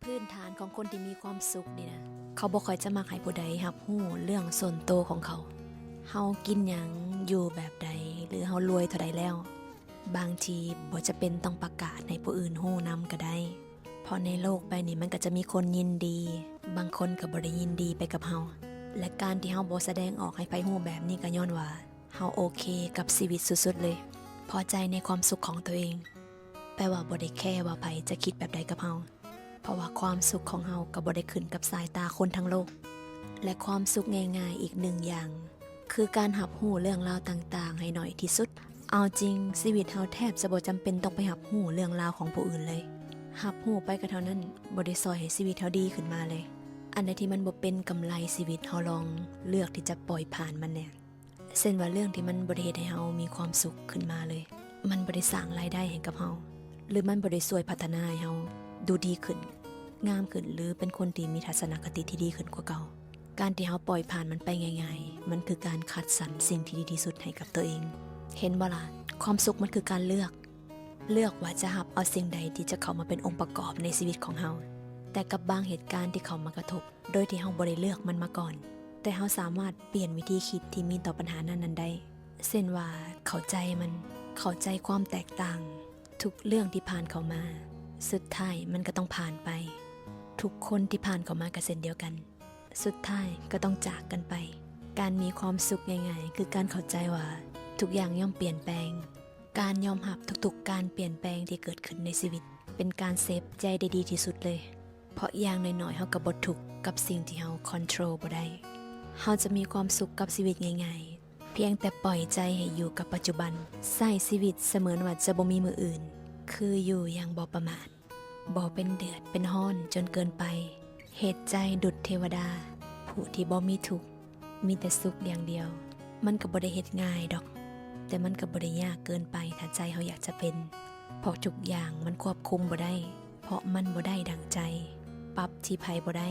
ພື້ນຖານຂອງຄົນທີ່ມີຄວາມສຸກນີ້ນະ ເຂົາບໍ່ຄ່ອຍຈະມັກໃຫ້ຜູ້ໃດຮັບຮູ້ເລື່ອງສ່ວນໂຕຂອງເຂົາ. ເຮົາກິນຫຍັງ, ຢູ່ແບບໃດ ຫຼື ເຮົາລວຍເທົ່າໃດແລ້ວ, ບາງທີບໍ່ຈຳເປັນຕ້ອງປະກາດໃຫ້ຜູ້ອື່ນຮູ້ນຳກໍໄດ້. ເພາະໃນໂລກໃບນີ້ມັນກໍຈະມີຄົນຍິນດີ, ບາງຄົນກໍບໍ່ໄດ້ຍິນດີໄປກັບເຮົາ. ແລະ ການທີ່ເຮົາບໍ່ສະແດງອອກໃຫ້ໃຜຮູ້ແບບນີ້ ກໍຍ້ອນວ່າເຮົາໂອເຄກັບຊີວິດສຸດໆເລີຍ, ພໍໃຈໃນຄວາມສຸກຂອງຕົວເອງ. ແປວ່າບໍ່ໄດ້ແຄວ່າໃຜຈະຄິດແບບໃດກັບເຮົາ, ເພາະວ່າຄວາມສຸກຂອງເຮົາກໍບໍ່ໄດ້ຂຶ້ນກັບສາຍຕາຄົນທັງໂລກ. ແລະ ຄວາມສຸກງ່າຍໆອີກໜຶ່ງຢ່າງ ຄືການຮັບຮູ້ເລື່ອງລາວຕ່າງໆໃຫ້ໜ້ອຍທີ່ສຸດ. ເອົາຈິງ, ຊີວິດເຮົາແທບຈະບໍ່ຈຳເປັນຕ້ອງໄປຮັບຮູ້ເລື່ອງລາວຂອງຜູ້ອື່ນເລີຍ. ຮັບຮູ້ໄປກໍເທົ່ານັ້ນ, ບໍ່ໄດ້ຊ່ອຍໃຫ້ຊີວິດເຮົາດີຂຶ້ນມາເລີຍ. ອັນໃດທີ່ມັນບໍ່ເປັນກຳໄລຊີວິດ, ເຮົາລອງເລືອກທີ່ຈະປ່ອຍຜ່ານມັນແດ່. ເຊັ່ນວ່າເລື່ອງທີ່ມັນບໍ່ໄດ້ເຮັດໃຫ້ເຮົາມີຄວາມສຸກຂຶ້ນມາເລີຍ, ມັນບໍ່ໄດ້ສ້າງລາຍໄດ້ໃຫ້ກັບເຮົາ ຫຼື ມັນບໍ່ໄດ້ຊ່ວຍພັດທະນາໃຫ້ເຮົາດູດີຂຶ້ນ, ງາມຂຶ້ນ ຫຼື ເປັນຄົນທີ່ມີທັດສະນະຄະຕິທີ່ດີຂຶ້ນກວ່າເກົ່າ. ການທີ່ເຮົາປ່ອຍຜ່ານມັນໄປງ່າຍໆ, ມັນຄືການຄັດສັນສິ່ງທີ່ດີທີ່ສຸດໃຫ້ກັບຕົວເອງ. ເຫັນບໍ່ລະ? ຄວາມສຸກມັນຄືການເລືອກ, ເລືອກວ່າຈະຮັບເອົາສິ່ງໃດທີ່ຈະເຂົ້າມາເປັນອົງປະກອບໃນຊີວິດຂອງເຮົາ. ແຕ່ກັບບາງເຫດການທີ່ເຂົ້າມາກະທົບ ໂດຍທີ່ເຮົາບໍ່ໄດ້ເລືອກມັນມາກ່ອນ, ແຕ່ເຮົາສາມາດປ່ຽນວິທີຄິດທີ່ມີຕໍ່ບັນຫານັ້ນໆໄດ້. ເຊັ່ນວ່າເຂົ້າໃຈມັນ, ເຂົ້າໃຈຄວາມແຕກຕ່າງ. ທຸກເລື່ອງທີ່ຜ່ານເຂົ້າມາ, ສຸດທ້າຍມັນກໍຕ້ອງຜ່ານໄປ. ທຸກຄົນທີ່ຜ່ານເຂົ້າມາກໍເຊັ່ນດຽວກັນ, ສຸດທ້າຍກໍຕ້ອງຈາກກັນໄປ. ການມີຄວາມສຸກງ່າຍໆ ຄືການເຂົ້າໃຈວ່າທຸກຢ່າງຍ່ອມປ່ຽນແປງ. ການຍອມຮັບທຸກໆການປ່ຽນແປງທີ່ເກີດຂຶ້ນໃນຊີວິດ ເປັນການເຊຟໃຈໄດ້ດີທີ່ສຸດເລີຍ. ເພາະຢ່າງໜ້ອຍໆ ເຮົາກໍບໍ່ທຸກກັບສິ່ງທີ່ເຮົາຄອນໂທຣບໍ່ໄດ້. ເຮົາຈະມີຄວາມສຸກກັບຊີວິດງ່າຍໆ ພຽງແຕ່ປ່ອຍໃຈໃຫ້ຢູ່ກັບປັດຈຸບັນ, ໃຊ້ຊີວິດສະເໝືອນວ່າຈະບໍ່ມີມື້ອື່ນ, ຄືຢູ່ຢ່າງບໍ່ປະໝາດ, ບໍ່ເປັນເດືອດເປັນຮ້ອນຈົນເກີນໄປ, ເຮັດໃຈດຸດເທວະດາ ຜູ້ທີ່ບໍ່ມີທຸກ, ມີແຕ່ສຸກຢ່າງດຽວ. ມັນກໍບໍ່ໄດ້ເຮັດງ່າຍດອກ, ແຕ່ມັນກໍບໍ່ໄດ້ຍາກເກີນໄປ ຖ້າໃຈເຮົາຢາກຈະເປັນ, ເພາະທຸກຢ່າງມັນຄວບຄຸມບໍ່ໄດ້, ເພາະມັນບໍ່ໄດ້ດັ່ງໃຈ, ປັບທີ່ໃຜບໍ່ໄດ້,